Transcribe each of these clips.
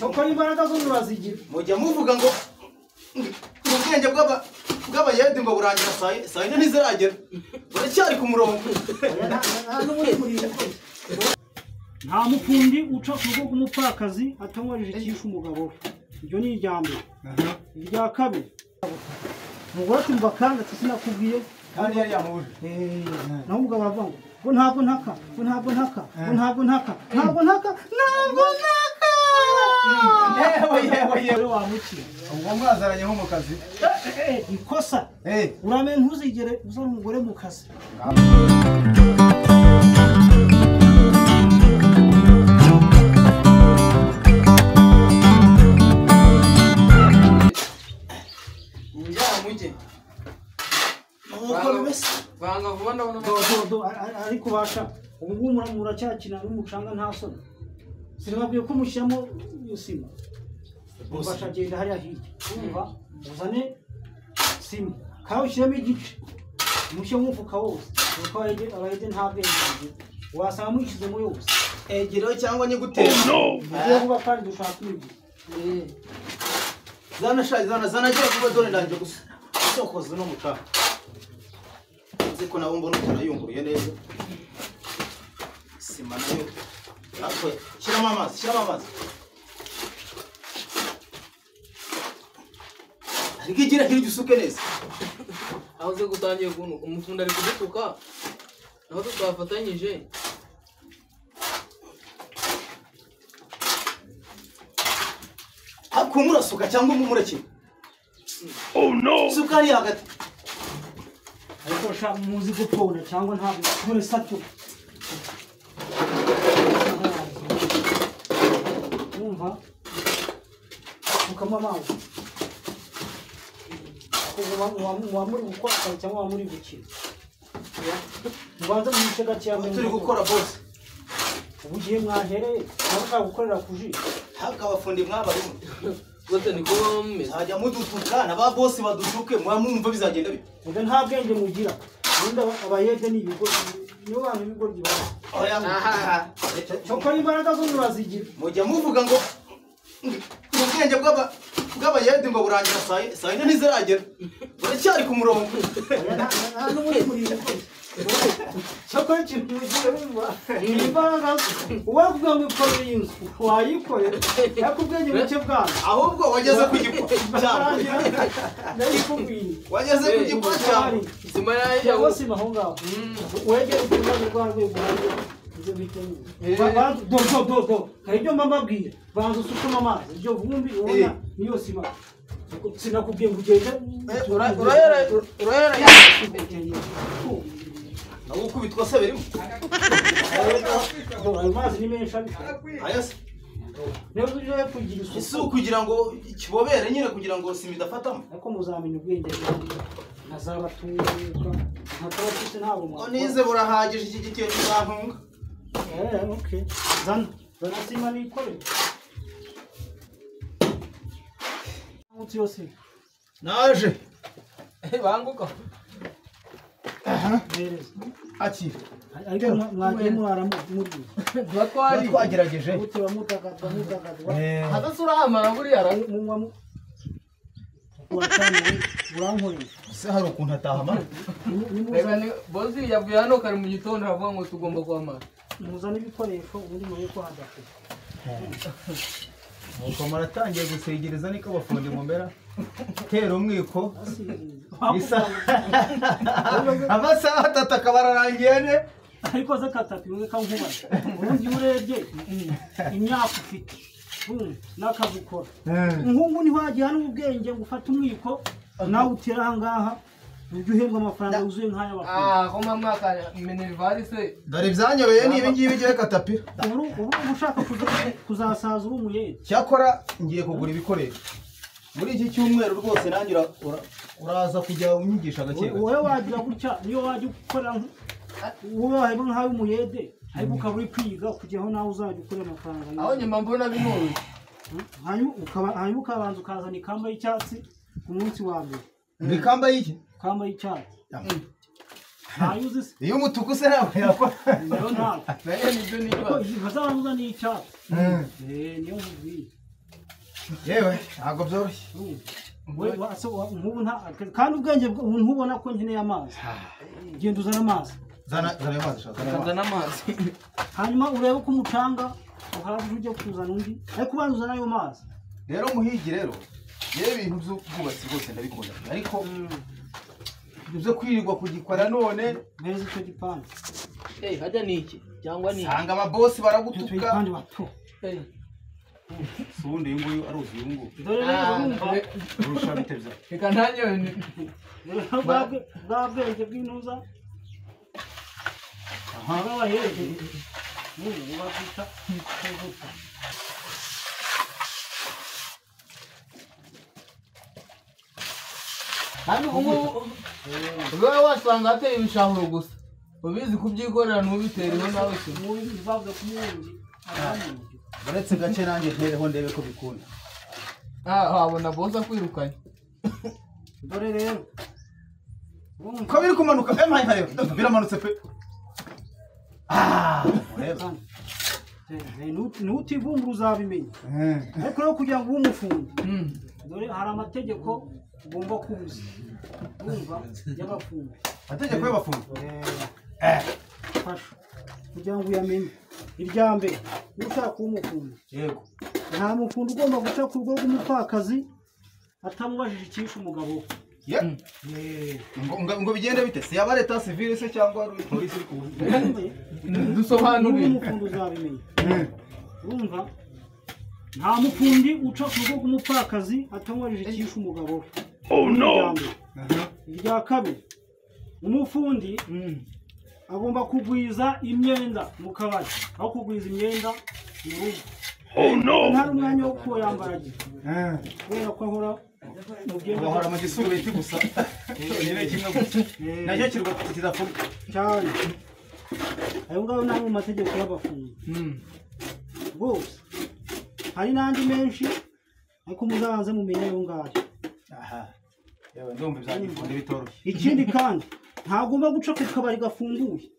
Tokora imbaraga zo murazigira. Mujya muvuga ngo ubwenge bw'abayede ngo burangira saa yine ntiziragera. Buracyari ku murongo. Nta mufundi uca ku rugo rw'umupfakazi atamubajije icyishe umugabo we. Iryo ni irya mbere. Irya kabiri, umugore ati mva kandi ati sinakubwiye kandi yari yamubujije. Naho umugabo aravuga ngo ntabwo ntaka, ngo ntabwo ntaka, ngo ntabwo ntaka, ntabwo ntaka, ntabwo ntaka. Yewe yewe yewe wamukira. Ubwo mwazaranye nko mu kazi. Ikosa. Uramenye ntuzigere uzana umugore mu kazi. Ariko basha ubu ngubu muracyakina n'umucanga nta soni. Sinababwiye ko mushyiramo sima. Basha genda hariya hirya urumva uzane sima kandi ushyiremo igice mushyiremo umufuka wose kuko abayede nta bwenge bagira wasanga mwishyizemo yose. Egereho cyangwa nyigutera. Mugiye vuba kandi dushaka imigi. Zana shayi zana zana agiye kuba dore ndangije gusa isokoza no mucanga. Nzi ko nabo mbona utanayunguruye neza. Sima nayo. Ariko shyiramo amazi, shyiramo amazi. Ariko igira hirya usuke neza. Aho uze gutangiye kunuka umufundi ari kudutuka. Naho twafatanyije. Ariko murasuka cyangwa mumurekeye? Oh no. Suka ari hagati. Ariko sha muzi gupfona cyangwa ntabwo muri sato. Umva ukama amazi. Kuba muri gukora cyangwa muri gukina. Mubanza mwishe gake ya turi gukora boss. Ubugiye mwahereye nabashaka gukorera kuji. Haka abafundi mwabarimo. Gute niko bameze. Hajya mudutuka na ba boss badutuke mwamwumva bizagenda bite. Muga nta bwenge mugira. Ubundi abayede ni ibigo niyo bantu ibigoryi baba. Oya. Cyokora imbaraga zo murazigira. Mujya muvuga ngo ubwenge bw'abayede ngo burangira saa yine ntiziragera. Buracyari ku murongo. Cyokora ikintu mugira wumva imbaraga uwavuga ngo ikorere inzu wayikorera ariko ubwenge buke bwanyu. Ahubwo wageze ku gikwa cyangwa ndabikubwiye. Wageze ku gikwa cyangwa sima yaje sima aho ngaho wegere uruhande rwa rwego ibyo bitewe. Do do do do hari ibyo mbabwira banza usukemo amazi iryo vumbi ubona niyo sima. Sinakubwiye ngo ugende urahera urahera nawe ukubitwa se birimo. Ayo mazi ni menshi ariko ayo se niyo uje kugira isuku isuku kugira ngo kibobere nyine kugira ngo sima idafatamo. Ariko muzamenya ubwenge nkazabatunga nkatabafite ntabwo mwakora. Nize burahagije iki gitiyo kizantunga. Okay. Zana zana sima nikorere. Munsi yose naje banguka. Akira. Ariko mwagiye murara muri twari twagerageje mutiba mutagadwa mutagadwa. Hadasura amara buriya munywa uratanga urankorera. Se hari ukuntu atahamara. Reka ni bozi yavuye hano kare mu gitondo aravuga ngo tugomba kwamara. Muzane ibikoresho ubundi muye ko hadafite. Nuko muratangiye gusegereza niko abafundi mumera. Tera umwiko. Isa. Amasaha atatu akaba ararangiye ne. Ariko ze katapi umwe kankuba. Ubundi urebye imyaka ufite. N'akazi ukora. Nkungu ntiwagira n'ubwenge ngo ufate umwiko nawe utera aha ngaha ujye uhembwa amafaranga yuzuye nk'ay'abafundi. Ah, ko mwaka minervari se. Dore ibyanyobeye ni ibi ngibi giye katapira. Ubu ushaka kuzasaza uri umuyede. Cyakora ngiye kugura ibikoresho. Muri iki cyumweru rwose nanjye uraza kujya unyigisha gake. Wowe wagira gutya niyo wajya gukora wowe wahembwa nk'ay'umuyede ariko ukaba uri kwiga kugira aho nawe uzajya ukora amafaranga. Aho nyuma mbona binoroshye. Hanyuma ukabanza ukazana ikamba y'icyatsi ku munsi wa mbere. Ni ikamba y'iki? Ikamba y'icyatsi. Ntayo uzi se? Iyo umutuku se ntabwo yakora. Nayo ntabwo. Nayo nibyo niba. Hazaza ni icyatsi. Niyo nkubwiye. Yewe ntabwo byoroshye. Nk'ubu kandi ubwenge ntubona ko nkeneye amazi. Genda uzana amazi. Zana amazi shaka. Zana amazi. Hanyuma urebe ko umucanga uhagije ujye kuzana undi ariko ubanza uzana ayo mazi. Rero muhigi rero yewe ibintu by'ubwubatsi rwose ndabikunda ariko ibyo kwirirwa kugikora none mbese icyo gipande. Hajya ni iki cyangwa ni sanga ababosi baragutuka. Ubundi uyu nguyu aruzi uyu nguyu. Dore rero urumva urusha bitebya. Reka ntange bwa bwenge bw'intuza. Aha babahereje. N'ubu bakwita kuvuta. Hano ubu wowe wasanga ateye ibishahuro gusa. Ubizi kubyikorera ntubitereho nawe se. Bibavuga ku mubumbyi. Uretse gace nanjye ntereho ndebe ko bikunda. Wabona boza kwirukanye. Dore rero. Ko biri kumanuka mpaye biramanutse pe. Ureba. Nutivumbura uzabimenya. Ariko rero kugira ngo ube umufundi. Dore hari amategeko ugomba kubuza. Urumva y'abafundi. Amategeko y'abafundi. Fasha kugira ngo uyamenye. Irya mbere ushaka kuba umufundi. Yego. Nta mufundi ugomba guca ku rugo rw'umupfakazi atamubajije icyishe umugabo we. Ngo bigende bite? Si yaba leta civile se cyangwa polisi iri kubuza? Dusobanurire. Umufundi uzabimenya. Urumva? Nta mufundi uca ku rugo rw'umupfakazi atamubajije icyishe umugabo we. Oh no. Irya kabiri umufundi agomba kugwiza imyenda mu kabari aho kugwiza imyenda mu rugo. Oh no. Nta umwanya wo kuyambara kubera ko ahora mu byenda bahora mu gisurubeti gusa. Nyine kimwe gusa. Nacyo kirwa kidafuka cyane. Ayo ngayo ni amwe mu mategeko y'abafundi. Rwose hari n'andi menshi ariko muzabanze mumenye ayo ngayo. Aha. Yewe ndumva ibyagifundi bitoroshye. Ikindi kandi ntagomba guca ku kabari gafunguye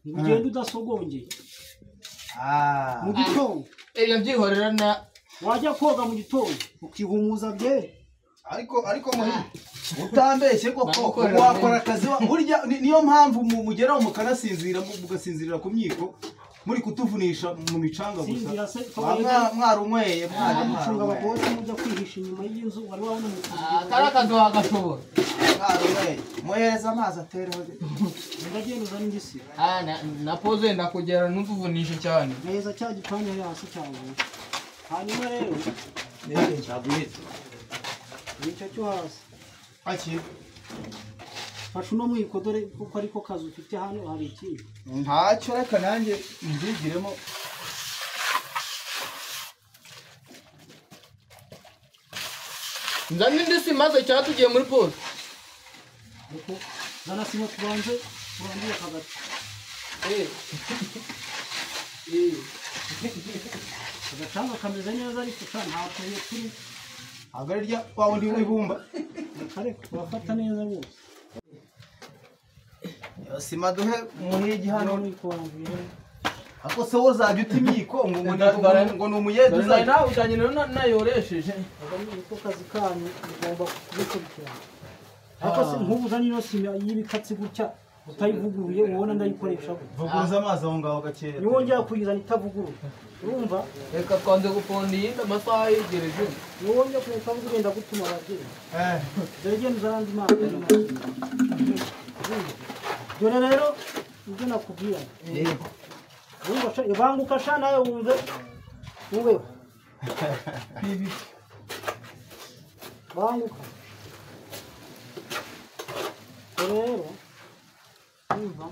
ngo ugende udasogongeye. Mu gitondo ibyo byihorera na wajya koga mu gitondo ukihumuza byeri. Ariko muhi utambeshye koko wakora akazi burya niyo mpamvu mugeraho mukanasinzira mugasinzirira ku myiko muri kutuvunisha mu micanga gusa. Mwarunyweye mwamucunga ababosi mujya kwihisha inyuma y'inzu wari wabona umufundi. Kari akazi wagashobora. Mwarunyweye muhereza amazi atereho. Ndagenda uzana ingisi. Na pose ndakugera ntutuvunishe cyane. Neza cya gipande hasi cyavuye. Hanyuma rero nicyo cyo hasi. Aki. Fasha uno mwiko dore kuko ariko kazi ufite hano hari ikindi. Ntacyo reka nanjye mbyigiremo. Nzana indi sima se cyangwa tugiye muri pause? Zana sima tubanze turangire hagati. Agacanga kameze neza ariko nta tubuye turi. Ntabwo ari rya wa wundi w'ibumba. Reka turafata neza rwose. Sima duhe muhigi hano. Ako se uzajya uta imyiko ngo ni umuyede uzajya. Nawe ujyanye nayoresheje. Niko kazi kanyu mugomba kubikurikirana. Ariko se nk'ubu uzanye ino sima y'ibikatsi gutya utayivuguruye ubona ndayikoresha gute? Vuguruza amazi aho ngaho gakeya. Niwongera kuyizana itavuguruye. Urumva? Reka twanze guponda iyindi amasaha yegereje. Niwongera kuyizana itavuguruye ndagutuma ababyeyi. Dore genda uzane andi mazi. Dore rero ibyo nakubwira. Yego. Banguka sha nawe wumve. Wumve. Banguka. Rero wumva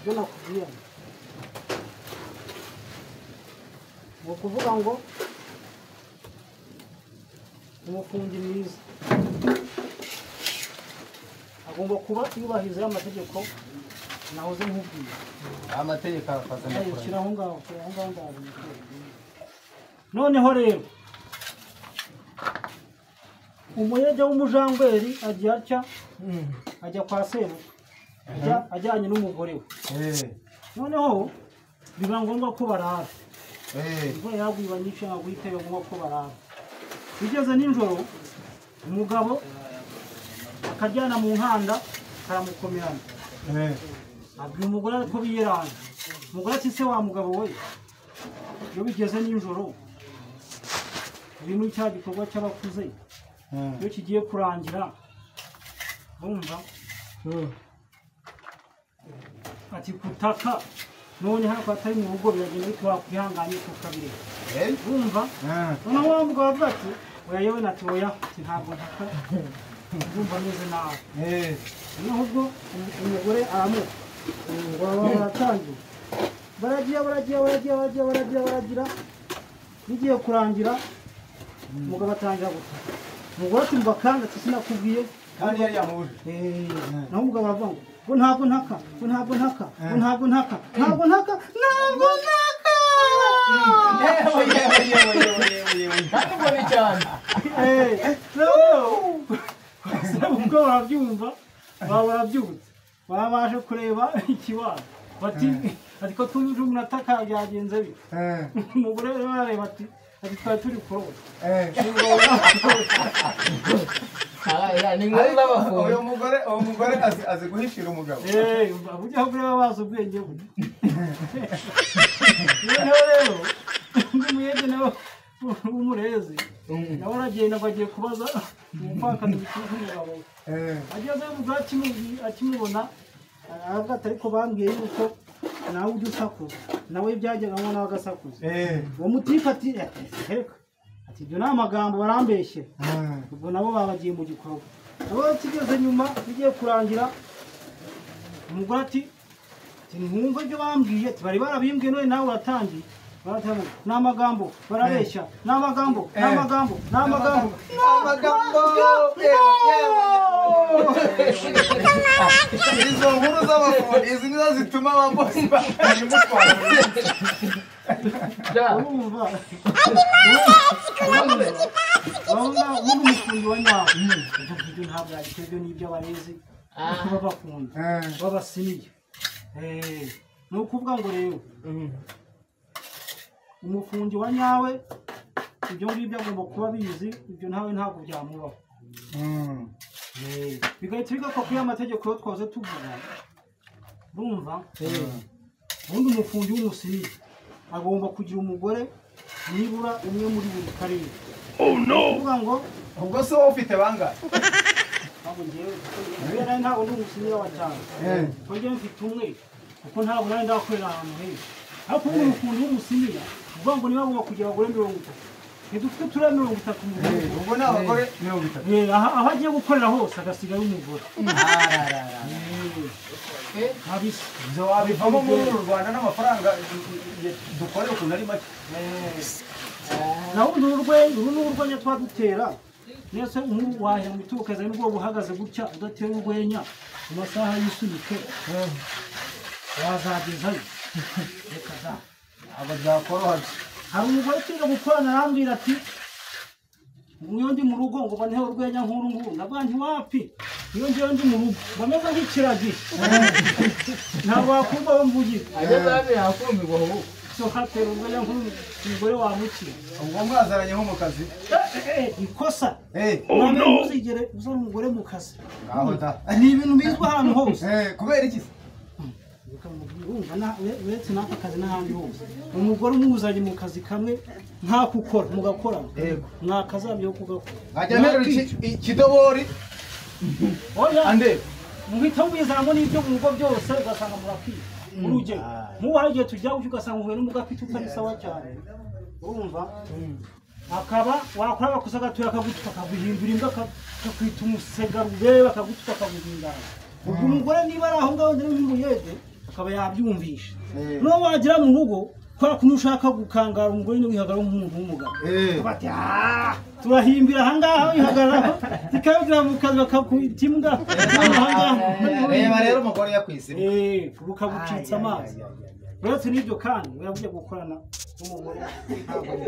ibyo nakubwira. Ni ukuvuga ngo umufundi mwiza agomba kuba yubahiriza amategeko nahoze nkubwiye. Amategeko arafaza nakora. Shyira aho ngaho, aho ngaho. Noneho rero umuyede w'umujangweri agiye atya ajya kwa sebukwe ajyanye n'umugore we. Noneho biba ngombwa ko barara. Imvura yaguye iba nyinshi ntabwo guhita biba ko barara. Bigeze nijoro umugabo akajyana mu nkanda karamukomerana. Abwira umugore ko biyerana. Umugore ati se wa mugabo we, iyo bigeze nijoro uri muri cya gikorwa cy'abakuze, iyo kigiye kurangira bumva ati kutaka none hano atari mu rugo biragenda ariko wakwihanganye tukabireka. Bumva noneho wa mugabo avuga ati oya yewe nati oya ati ntabwo ntaka ndumva meze nabi. Noneho ubwo umugore aramuka ngo baratangiye baragiye baragiye baragiye baragiye baragiye baragira bigiye kurangira umugabo atangira gutaka. Umugore ati mva kandi ati sinakubwiye kandi yari yamubujije. Naho umugabo aravuga ngo ntabwo ntaka, ngo ntabwo ntaka, ngo ntabwo ntaka, ntabwo ntaka, ntabwo ntaka. Yewe yewe yewe yewe kandi ubwo ni cyane. Ubwo barabyumva, baba barabyutse, baba baje kureba ikibazo bati ariko twumvise umuntu ataka byagenze bite. Umugore rero arareba ati ati twari turi kurota. Uyu mugore uwo mugore azi guhishira umugabo. Burya aho kureba bazi ubwenge bwe. Noneho rero undi muyede nawe w'umurezi nawe aragenda ngo agiye kubaza umupfakazi w'umugabo we. Agezeyo umugore akimubona aravuga ati ariko bambwiye yuko nawe ujya usakuza, nawe byajyaga nawe agasakuza. Uwo mutipe ati reka ati ibyo ni amagambo barambeshyera. Ubwo nabo babagiye mu gikorwa. Nabo kigeze nyuma bigiye kurangira umugore ati ntiwumva ibyo bambwiye, ati bari barabimbwiye none nawe uratangiye. Ni amagambo barabeshya, ni amagambo, ni amagambo, ni amagambo, ni amagambo. Izo nkuru z'abafundi izi nizo zituma ababosi bamutwara. Urumva ubundi umufundi wa nyawe ibyo ngibyo ntabwo yabitebyo n'iby'abarezi kuko babakunda babasiniye. Ni ukuvuga ngo rero umufundi wa nyawe ibyo ngibyo agomba kuba abizi, ibyo ntawe ntabwo byamubaho. Bigahita bigaruka kuri ya mategeko yo twahoze tuvuga. Bumva ubundi umufundi w'umusiniya agomba kugira umugore nibura umwe muri buri karere. Kuvuga ngo ubwo se wowe ufite bangahe? Ntabwo ngewe nawe ntabwo ndi umusiniya wa cyane, kuko ngewe mfite umwe, kuko ntabwo nawe ndakorera ahantu henshi. Ariko ubu umufundi w'umusiniya uvuga ngo niba agomba kugira abagore 30, ntidufite turiya 30 mu gihugu. Ubwo ni abagore 30. Aho agiye gukorera hose agasigayo umugore. Ibyo wabivamo muri uru Rwanda n'amafaranga dukorera ukuntu ari make. Naho ubu uru ni urwenya twadutera. Nese wahera mu ituruka nubwo buhagaze gutya udatera urwenya mu masaha y'isunike wazagezayo. Reka za ntabwo byakoroha. Hari umugore utiga gukorana arambwira ati iyo ndi mu rugo ngo ntewe urwenya nk'uru nguru. Ndavuga nti wapi, iyo ngewe ndi mu rugo mba meze nk'ikiragi, ntabwo wakumva aho mvugira. Ageze hano yakumirwa ahubwo. So hatera urwenya nk'uru umugore wamukira. Ubwo mwazaranye nko mu kazi? Ikosa. Ntuzigere uzana umugore mu kazi. Ni ibintu bizwi ahantu hose. Kubera iki se? Uretse n'aka kazi n'ahandi hose, umugore umuzanye mu kazi kamwe nk'ako ukora mugakorana, mwakazamye wo kugakora. Nkajya nterura ikidobori ande muhita mubizanamo n'ibyo mu rugo byose ugasanga murakwiye. Urugero nk'ubu hari igihe tujya ugasanga uhuye n'umugafite utari sawa cyane, urumva akaba wakora amakosa gatoya akagutuka akaguhindura imbwa, akakwita umusegarube, akagutuka akaguhindana. Ubwo umugore niba ari aho ngaho ndetse nk'umuyede akaba yabyumvisha. Noneho wagera mu rugo kubera ko ushaka gukangara umugore niwe wihagararaho nk'umuntu w'umugabo, bati turahimbira aha ngaha wihagararaho kikabwira mu kazi bakakwita imbwa. Reba rero umugore yakwise bukagucitsa amazi. Uretse n'ibyo kandi uravuye gukorana n'umugore ntabwo ari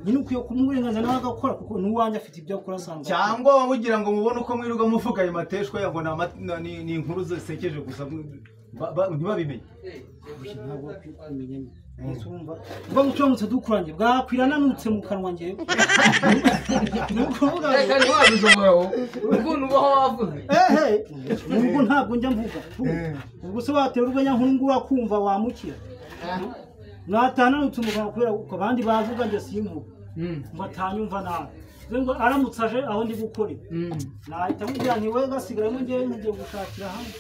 nyine ukwiye kumuha uburenganzira nawe agakora, kuko n'uwanjye afite ibyo akora asanga. Cyangwa wamugira ngo mubone uko mwirirwa muvuga ayo mateshwa ngo ni inkuru zisekeje gusa ntibabimenye. Ntabwo bakwiye kubimenya nyine. Urumva ubwo turamutse dukuranye bwakwira nanutse mu kanwa ngewe. Ni ukuvuga ngo Reka ntiwabishobora wowe ukuntu ubaho wavuze. Ehe, nubwo ntabwo njya mvuga. Ubwo se watera urwenya nkuru urakumva wamukira. Natananutse mu kanwa kubera uko abandi bavuga njye simvuga. Ngo atanyumva nabi. Ngo aramutse aje aho ndi gukorera. Nahita mubwira nti we gasigaramo njyewe ngiye gushakira hamwe.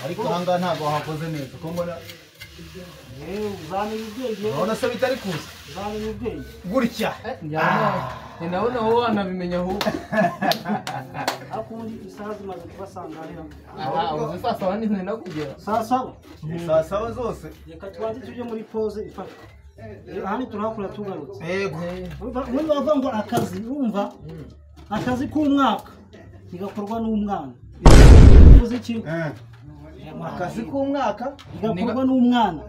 Ariko ahangaha ntabwo wahakoze neza uko mbona. Uzamenya ubwenge. Urabona se bitari kuza. Uzamenya ubwenge. Gutya. Ndabona wowe wanabimenya ahubwo. Ariko ubundi isaha zimaze kubasanga hano. Aha, uzi saa saba ntizenda kugera. Saa saba? Saa saba zose. Reka tubanze tujye muri pause ifata. Ahandi turahakora tugarutse. Yego. Ubundi bavuga ngo akazi, urumva? Akazi k'umwaka ntigakorwa n'umwana. Uzi iki? Akazi k'umwaka ntigakorwa n'umwana.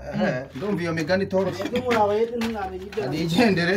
Ndumva iyo migani itoroshye. Mwebwe muri abayede ntimwamenya ibyo. Nigendere.